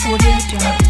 Audio Jungle.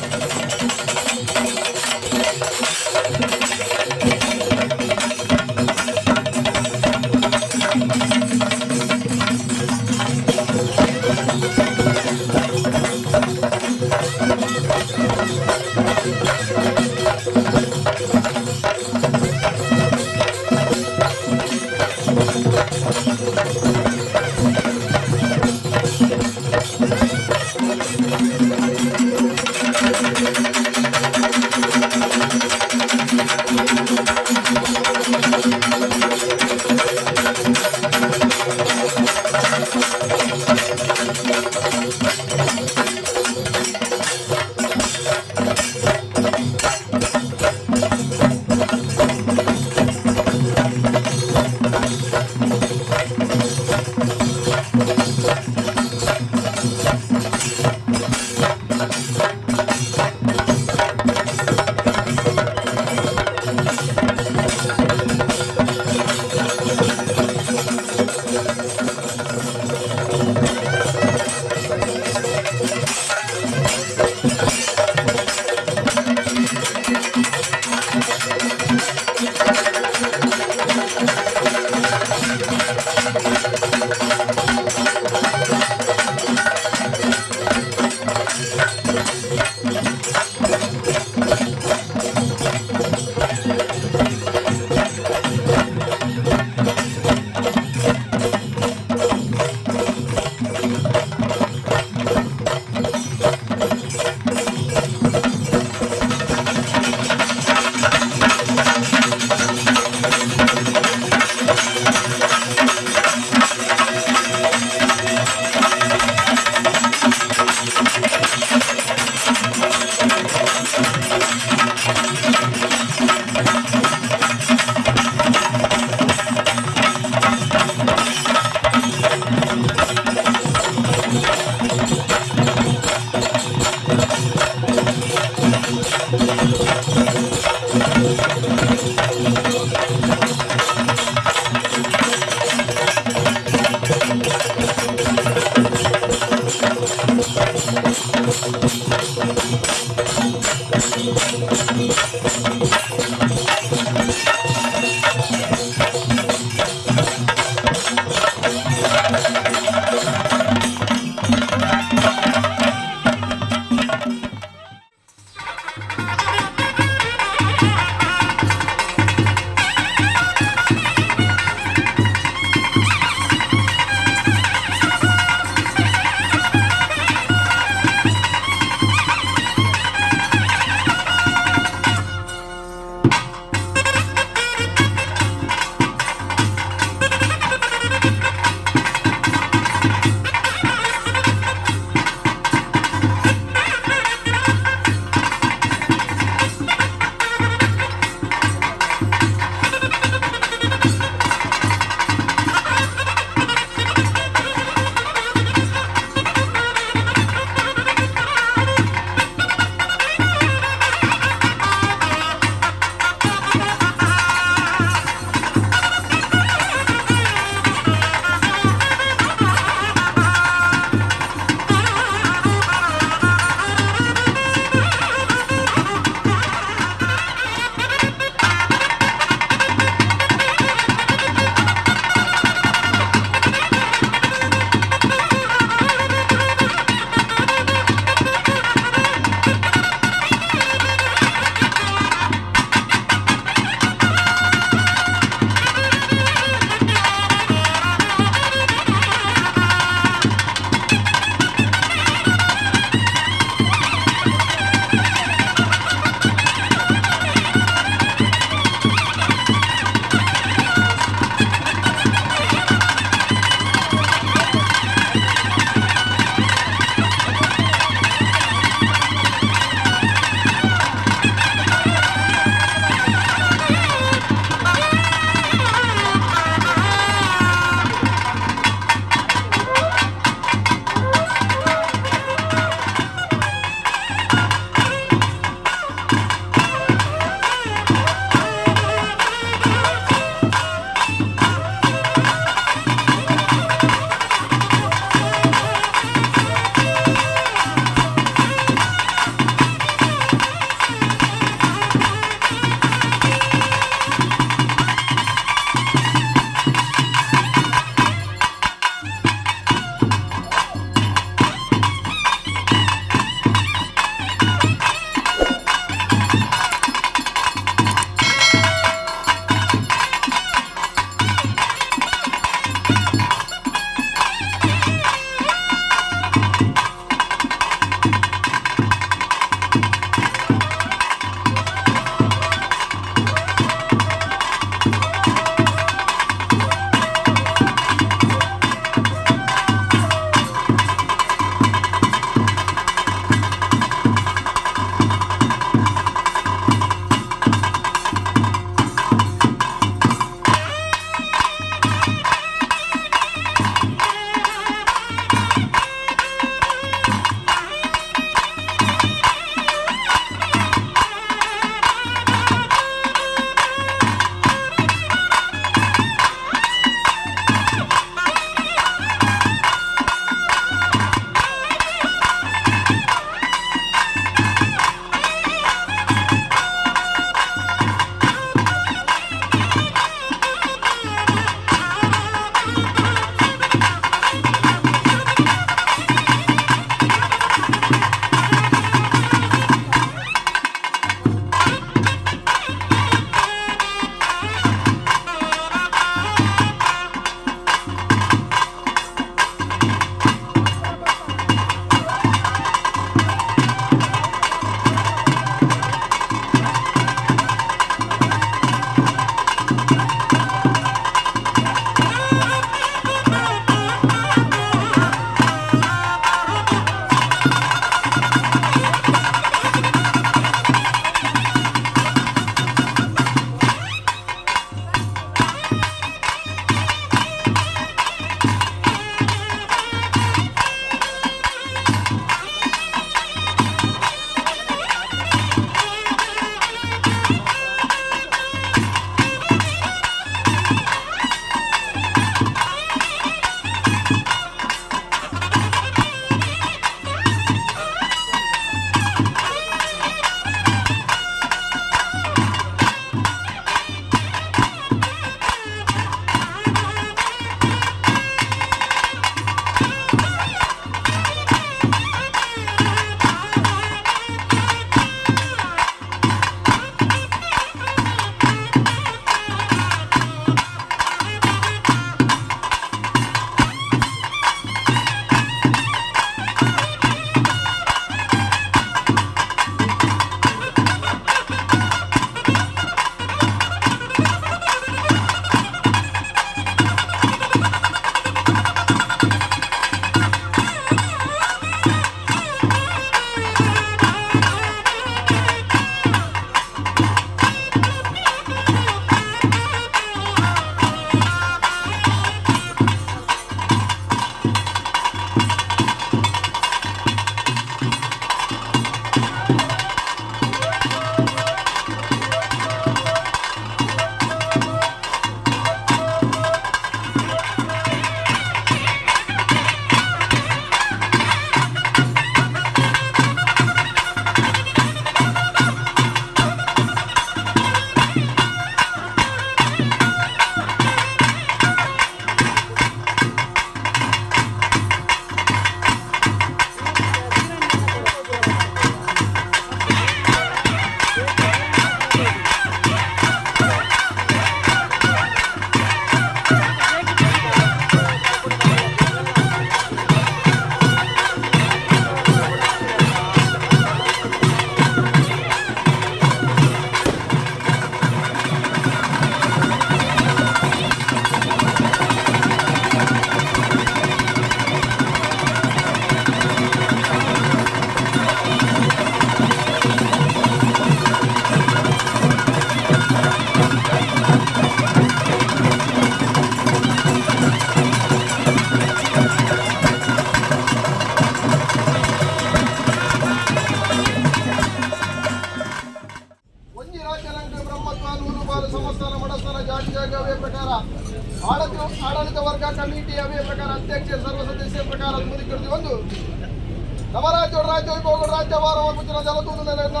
ನವರಾಜ್ಯ ರಾಜ್ಯ ವೈಭೋಗ ರಾಜ್ಯ ವಾರ ಮಲ್ಪುಚಿನ ಜಲತೂನು ನೆಲೆನ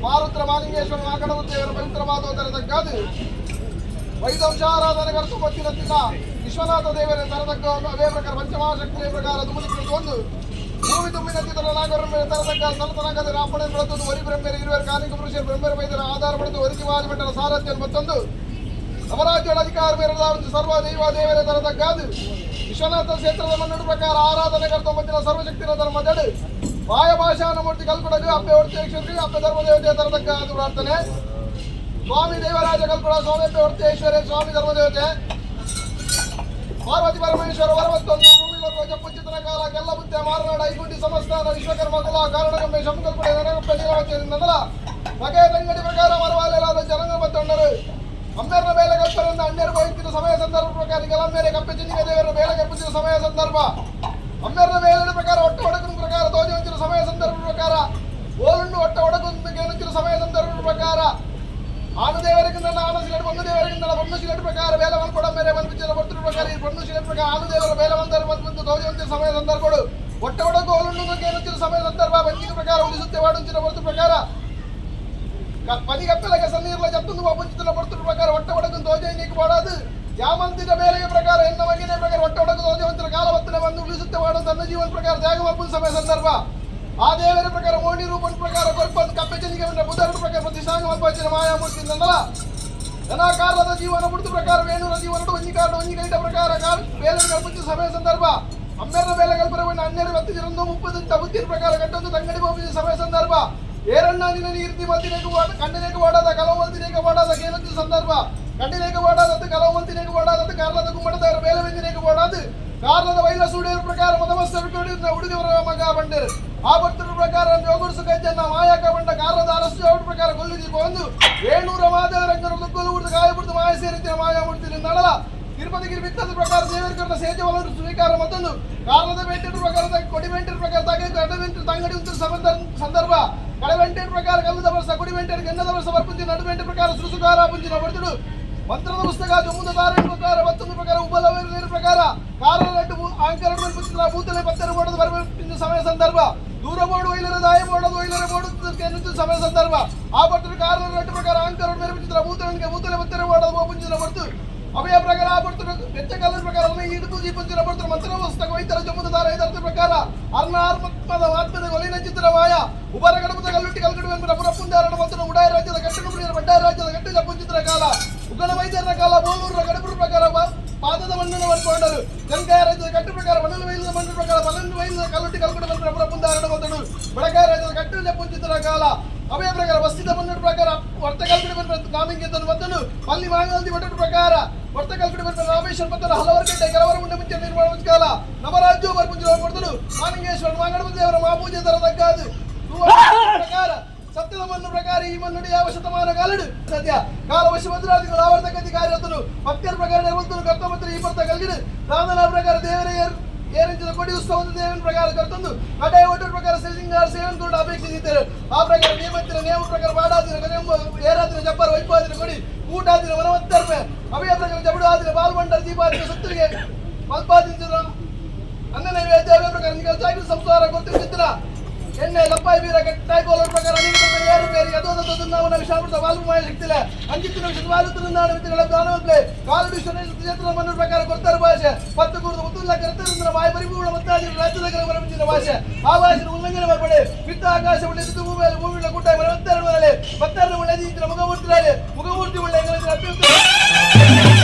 ಮಾರುದ್ರ ಮಾಲಿಂಗೇಶ್ವರ ಮಾಕಣದೇವರ ಪವಿತ್ರವಾದ ತಗ್ಗಾದು ವೈದಂಶಾರಾಧನೆ ಕರ್ತು ಬತ್ತಿನ ವಿಶ್ವನಾಥ ದೇವರ ತರತಕ್ಕ ಅವೇ ಪ್ರಕಾರ ಪಂಚಮಹಾಶಕ್ತಿಯ ಪ್ರಕಾರ ದುಮುಲಿಕ್ಕೆ ಒಂದು ಭೂಮಿ ತುಂಬಿನ ಚಿತ್ರ ನಾಗರ ಮೇಲೆ ತರತಕ್ಕ ಸಲತನಗದ ರಾಪಣೆ ಬೆಳೆದು ಒರಿ ಬ್ರಹ್ಮೆರ ಇರುವರು ಕಾಲಿಕ ಪುರುಷರು ಬ್ರಹ್ಮರ ವೈದ್ಯರ ಆಧಾರ ಪಡೆದು ಒರಿಜಿವಾದ ಮಟ್ಟದ ಸಾರಥ್ಯ ಮತ್ತೊಂದು ನವರಾಜ್ಯದ ಅಧಿಕಾರ ಮೇರೆದ ಸರ್ವ ದೈವ ದೇವರ ತರತಕ್ಕಾದು ವಿಶ್ವನಾಥ ಕ್ಷೇತ್ರದ ಮನ್ನಡು ಪ್ರಕಾರ ಆರಾಧನೆ ಕರ್ತೊಂಬತ್ತಿನ ಸರ್ವಶಕ್ತಿನ ಧರ್ಮದಡು ಮಾಯ ಭಾಷಾನ ಮೂರ್ತಿ ಕಲ್ಕೊಡಲು ಅಪ್ಪೆ ಹೊರ್ತೇಶ್ವರಿ ಅಪ್ಪೆ ಧರ್ಮದೇವತೆ ತರತಕ್ಕ ಅದು ಪ್ರಾರ್ಥನೆ. ಸ್ವಾಮಿ ದೇವರಾಜ ಕಲ್ಪಡ ಸ್ವಾಮಿ ಅಪ್ಪೆ ಹೊರ್ತೇಶ್ವರಿ ಸ್ವಾಮಿ ಧರ್ಮದೇವತೆ ಪಾರ್ವತಿ ಪರಮೇಶ್ವರ ವರವತ್ತೊಂದು ಭೂಮಿ ಲೋಕ ಜಪ್ಪುಚಿತನ ಕಾಲ ಕೆಲ್ಲ ಬುದ್ಧ ಮಾರನಾಡ ಐಗುಂಡಿ ಸಮಸ್ಥಾನ ವಿಶ್ವಕರ್ಮ ಕುಲ ಕಾರಣಗಮ್ಮೆ ಶಂಕಲ್ಪಡೆ ನನಗಪ್ಪ ನೀಲವಚ್ಚ ನದಲ ಬಗೆ ತಂಗಡಿ ಪ್ರಕಾರ ಮರವಾಲೆಲಾದ ಜನಾಂಗ ಮತ್ತೊಂಡರು ಅಮ್ಮೇರ್ನ ಬೇಲೆ ಕಲ್ಪರಿಂದ ಅಣ್ಣರು ಹೋಯ್ತಿನ ಸಮಯ ಸಂದರ್ಭ ಪ್ರಕಾರ ಕೆಲಮ್ಮೇರೆ ಕಪ್ಪೆ ಚಿನ್ನಿಗೆ ದೇವರ ಬೇಲೆ ಕಲ್ಪಿಸಿದ ಸಮಯ ಸಂದರ್ಭ ಅಮ್ಮೇರ್ನ ಬೇಲಿನ ಪ್ರಕಾರ ಒಟ್ಟ ಒಡಕಿನ ಪ್ರಕಾರ ತೋಜಿ ಹೊಂಚಿನ ಸಮಯ ಸಂದರ್ಭ ಪ್ರಕಾರ ಓಲುಂಡು ಒಟ್ಟ ಒಡಕು ಸಮಯ ಸಂದರ್ಭ ಪ್ರಕಾರ ಆನು ದೇವರಿಗೆ ನನ್ನ ಆನು ಸಿಲೆಟ್ ಒಂದು ದೇವರಿಗೆ ನನ್ನ ಬಣ್ಣು ಸಿಲೆಟ್ ಪ್ರಕಾರ ಬೇಲೆ ಕೊಡ ಮೇರೆ ಬಂದು ಬರ್ತುರ ಪ್ರಕಾರ ಈ ಬಣ್ಣು ಸಿಲೆಟ್ ಪ್ರಕಾರ ಆನು ದೇವರ ಬೇಲೆ ಬಂದರೆ ಬಂದು ತೋಜಿ ಹೊಂಚಿನ ಸಮಯ ಸಂದರ್ಭಗಳು ಒಟ್ಟ ಒಡಕು ಓಲುಂಡು ಕೇನುಚಿನ ಸಮಯ ಸಂದರ್ಭ ಬಂಜಿಗೆ ಪ್ರಕಾರ ಉಳಿಸುತ್ತೆ ವಾಡುಂಚಿನ ಬರ್ತು ಪ್ರಕಾರ ಪನಿಗಪ್ಪಲಗ ಸನ್ನೀರ್ಲ ಜತ್ತೊಂದು ಪಂಚಿತನ ಬರ್ತುರ ಪ್ರಕಾರ ಒಟ್ಟ ಒಡಕು ತೋಜೆ ನೀಕು ಬಾಡಾದು ಯಾಮಂತಿನ ಬೇಲೆಯ ಪ್ರಕಾರ ಎನ್ನ ಮಗಿನ ಪ್ರಕಾರ ಒಟ್ಟ ಒಡಕು ತೋಜೆ ಹೊಂಚಿನ ಕಾಲವತ್ತನೆ ಬಂದು ಉಳಿಸುತ್ತೆ ವಾಡು ತನ್ನ ಜೀವನ ಪ್ರಕಾರ ತ್ಯಾಗ ಮಲ್ಪುನ ಸಮಯ ಸಂದರ್ಭ ಆ ದೇವರ ಪ್ರಕಾರ ಮೋಣಿ ರೂಪನ್ ಪ್ರಕಾರ ಕೊರ್ಪನ್ ಕಪ್ಪೆ ಚೆನ್ನಿಗೆ ಬುಧರ ಪ್ರಕಾರ ಪ್ರತಿಷ್ಠಾಂಗ ಮಲ್ಪಚಿನ ಮಾಯಾಮೂರ್ತಿ ನಂದಲ ಧನಾಕಾರದ ಜೀವನ ಬುಡ್ದು ಪ್ರಕಾರ ವೇಣುರ ಜೀವನ ಒಂಜಿ ಕಾರಣ ಒಂಜಿ ಕೈಟ ಪ್ರಕಾರ ಬೇಲೆ ಕಲ್ಪಿಸಿದ ಸಮಯ ಸಂದರ್ಭ ಅಮ್ಮೆರ ಬೇಲೆ ಕಲ್ಪರವನ್ನು ಅನ್ಯರು ಹತ್ತು ಜನೊಂದು ಮುಪ್ಪದು ಬುದ್ಧಿನ ಪ್ರಕಾರ ಕಟ್ಟೊಂದು ತಂಗಡಿ ಹೋಗಿದ ಸಮಯ ಸಂದರ್ಭ ಏರಣ್ಣ ನಿನ್ನ ನೀರ್ತಿ ಮಲ್ತಿನೇಕ ಕಣ್ಣಿನೇಕ ವಾಡಾದ ಕಲವು ಮಲ್ತಿನೇಕ ವಾಡಾದ ಕೇನಂತ ಸಂದರ್ಭ ಕಣ್ಣಿನೇಕ ವಾಡಾದದ್ದು ಕಲವು ಮಲ್ತಿನೇಕ ವಾಡಾದದ್ದು ಕಾರ್ಲದ ಗುಮ್ಮಡದ ಬೇಲೆ ಬೆಂದಿನೇಕ ವಾಡಾದು ಕಾರ್ಲದ ವೈಲ ಸೂಡಿಯರ ಪ್ರಕಾರ ಮದಮಸ್ತ ಹುಡುಗವರ ಮಗ ಬಂಡರು ಆ ಭಕ್ತರ ಪ್ರಕಾರ ಜೋಗುಡ್ಸು ಕಜ್ಜನ್ನ ಮಾಯಾಕ ಬಂಡ ಕಾರ್ಲದ ಅರಸು ಅವ್ರ ಪ್ರಕಾರ ಕೊಲ್ಲು ದೀಪ ಒಂದು ಏಳ್ನೂರ ಮಾದೇವರಂಗರ ಕೊಲ್ಲು ಹುಡ್ದು ಗಾಯ ಬಿಡ್ದು ಮಾಯ ಸೇರಿದ್ದ ಮಾಯ ಮೂರ್ತಿ ನಡಲ ತಿರುಪತಿ ಬಿತ್ತದ ಪ್ರಕಾರ ದೇವರ ಸೇಜವಲರು ಸ್ವೀಕಾರ ಮತ್ತೊಂದು ಕಾರ್ಲದ ಬೆಂಟಿನ ಪ್ರಕಾರ ಕೊಡಿ ಬೆಂಟಿನ ಪ್ರಕಾರ ತಾಗೆ ಕಡ ತಂಗಡಿ ಉತ್ತರ ಸಂದರ್ಭ ಕಡವೆಂಟಿನ ಪ್ರಕಾರ ಕಲ್ಲದ ವರ್ಷ ಕೊಡಿ ಬೆಂಟಿನ ಗನ್ನದ ವರ್ಷ ಬರ್ಪುಂಚಿ ನಡು ಬೆಂಟಿನ ಪ್ರಕಾರ ಸುಸುಕಾರ ಪುಂಚಿನ ಬಡ್ದುಡು ಮಂತ್ರದ ಪುಸ್ತಕ ಜಮ್ಮುದ ಧಾರಣೆ ಪ್ರಕಾರ ಮತ್ತೊಂದು ಪ್ರಕಾರ ಉಬಲವೇರು ಪ್ರಕಾರ ಕಾರಲಡ್ಡು ಆಂಕರ ಪುಂಚಿನ ಭೂತಲೆ ಪತ್ತರ ಬೋಡದ ಬರಬೇಕು ಸಮಯ ಸಂದರ್ಭ ದೂರ ಬೋರ್ಡ್ ಒಯ್ಲರ ದಾಯ ಬೋಡದು ಒಯ್ಲರ ಬೋರ್ಡ್ ಸಮಯ ಸಂದರ್ಭ ಆ ಭಟ್ರು ಕಾರಲಡ್ಡು ಪ್ರಕಾರ ಆಂಕರ ಮೇಲೆ ಪುಂಚಿನ ಭೂತಲನಿಗೆ ಭೂತಲೆ ಪತ್ತರ ಬೋಡದ ಪುಂಚಿನ ಬಡ್ತು ಅಭಯ ಪ್ರಕಾರ ಆ ಭಟ್ರು ಬೆಚ್ಚ ಕಾಲದ ಪ್ರಕಾರ ಇಡುಪು ಜೀಪಂಚಿನ ಭಟ್ರು ಮಂತ್ರ ಪುಸ್ತಕ ವೈತರ ಜಮ್ಮುದ ಧಾರ ಐದರ್ಥ ಪ್ರಕಾರ ಅರ್ಣಾತ್ಮದ ಆತ್ಮದ ಒಲಿನ ಚಿತ್ರಮಾಯ ಉಬರ ಗಣಪತ ಕಲ್ಲುಟ್ಟಿ ಕಲ್ಕಡು ವೆಂಬ ಪುರಪುಂದಾರಣ ಮತ್ತು ಉಡಾಯ ರಾಜ್ಯದ ಕಟ್ಟಡ ಬಡ್ಡಾಯ ರಾಜ್ಯದ ಕಟ್ಟಿದ ಪುಂಚಿತರ ಕಾಲ ಉಗಣ ವೈದ್ಯರ ಕಾಲ ಬೋಲೂರ ಗಣಪುರ ಪ್ರಕಾರ ಪಾದದ ಮಣ್ಣನ್ನು ಮನ್ಕೊಂಡರು ಗಂಗಾಯ ರಾಜ್ಯದ ಕಟ್ಟು ಪ್ರಕಾರ ಮಣ್ಣು ವೈಲದ ಮಣ್ಣು ಪ್ರಕಾರ ಮಲನ್ನು ವೈಲದ ಕಲ್ಲುಟ್ಟಿ ಕಲ್ಕಡು ವೆಂಬ ಪುರಪುಂದಾರಣ ಮತ್ತು ಬಡಕಾಯ ರಾಜ್ಯದ ಕಟ್ಟಡ ಪುಂಚಿತರ ಕಾಲ ಅಭಯ ಪ್ರಕಾರ ಬಸ್ತಿದ ಮಣ್ಣು ಪ್ರಕಾರ ವರ್ತ ಕಲ್ಕಡು ವೆಂಬ ನಾಮಿಂಗೆ ಮತ್ತನು ಪಲ್ಲಿ ಮಾಂಗಲ್ದಿ ಮಠದ ಪ್ರಕಾರ ವರ್ತ ಕಲ್ಕಡು ವೆಂಬ ರಾಮೇಶ್ವರ ಮತ್ತು ಹಲವರು ಗಂಟೆ ಕೆಲವರು ಉಂಡೆ ಮುಂಚೆ ನಿರ್ಮಾಣ ಕಾಲ ನವರಾಜ್ಯ ಬರ್ಪುಂಚಿನ ಕೊಡ್ತನು ಮಾಲಿಂಗೇಶ್ವರ ಮಾಂಗಣಪತಿ ದೇವರ ಮಹಾಪೂಜೆ ತರತಕ್ಕಾದು ಪ್ರಕಾರ ಸತ್ಯದ ಮಣ್ಣು ಪ್ರಕಾರ ಈ ಮಣ್ಣು ಯಾವ ಶತಮಾನ ಕಾಲಡು ಸತ್ಯ ಕಾಲ ವಶಭದ್ರಾದಿಗಳು ಆವರ್ತಕತಿ ಕಾರ್ಯತನು ಭಕ್ತರ ಪ್ರಕಾರ ನೆರವತ್ತನು ಕರ್ತಮತ್ರ ಈ ಬರ್ತ ಕಲ್ಗಿಡು ರಾಮನ ಪ್ರಕಾರ ದೇವರೇ ಏರಂಚಿನ ಕೊಡಿ ಉತ್ಸವದ ದೇವನ ಪ್ರಕಾರ ಕರ್ತಂದು ಕಡ್ಡಾಯ ಒಟ್ಟರ ಪ್ರಕಾರ ಶ್ರೀಸಿಂಗಾರ ಸೇವನ್ ಕೂಡ ಅಪೇಕ್ಷಿಸಿದ್ದಾರೆ. ಆ ಪ್ರಕಾರ ನಿಯಮತ್ತಿನ ನಿಯಮ ಪ್ರಕಾರ ಬಾಡಾದಿನ ಏರಾದಿನ ಜಬ್ಬರ ವೈಪಾದಿನ ಕೊಡಿ ಊಟಾದಿನ ವನವತ್ತರ್ಮೆ ಅಭಯ ಪ್ರಕಾರ ಜಬಡು ಆದಿನ ಬಾಲ್ಮಂಡಲ ದೀಪಾದಿನ ಸತ್ತರಿಗೆ ಮಲ್ಪಾದಿನ ಅನ್ನ ನೈವೇದ್ಯ ಅವೇ ಪ್ರಕಾರ ನಿಗಲ್ ಚಾಕಿ ಸಂಸಾರ ಗೊತ್ತಿರ್ತಿದ್ರ ಎಣ್ಣೆ ಲಪ್ಪಾಯಿ ಬೀರ ಕಟ್ಟಾಯಿ ಕೋಲರ ಪ್ರಕಾರ ಏರು ಬೇರೆ ಯದೋದನ್ನ ವಿಷಾಮೃತ ವಾಲ್ವು ಮಾಯ ಶಕ್ತಿಲ ಅಂಚಿತ್ತಿನ ವಿಷ ವಾಲುತ್ತಿನ ವಿತ್ತಗಳ ದಾನವಪ್ಲೆ ಕಾಲುಡಿ ಕ್ಷೇತ್ರ ಮಣ್ಣು ಪ್ರಕಾರ ಕೊಡ್ತಾರೆ ಭಾಷೆ ಪತ್ತು ಕೂರ್ದು ಮುತ್ತುಲ್ಲ ಕರ್ತರಿಂದ ಮಾಯ ಪರಿಪೂರ್ಣ ಮತ್ತಾದಿ ರಾಜ್ಯದ ಬರಮಿಂಚಿನ ಭಾಷೆ ಆ ಭಾಷೆ ಉಲ್ಲಂಘನೆ ಮಾಡಬೇಡಿ. ಬಿತ್ತ ಆಕಾಶ ಉಳ್ಳೆ ಭೂಮಿಯಲ್ಲಿ ಭೂಮಿಯ ಗುಡ್ಡ ಮರವತ್ತೆರಡು ಮರಳೆ ಪತ್ತೆರಡು ಒಳ್ಳೆ ಮುಖಮೂರ್ತಿ ಮುಖಮೂರ್ತಿ ಒಳ್ಳೆ ಅತ್ಯುತ್ತಮ.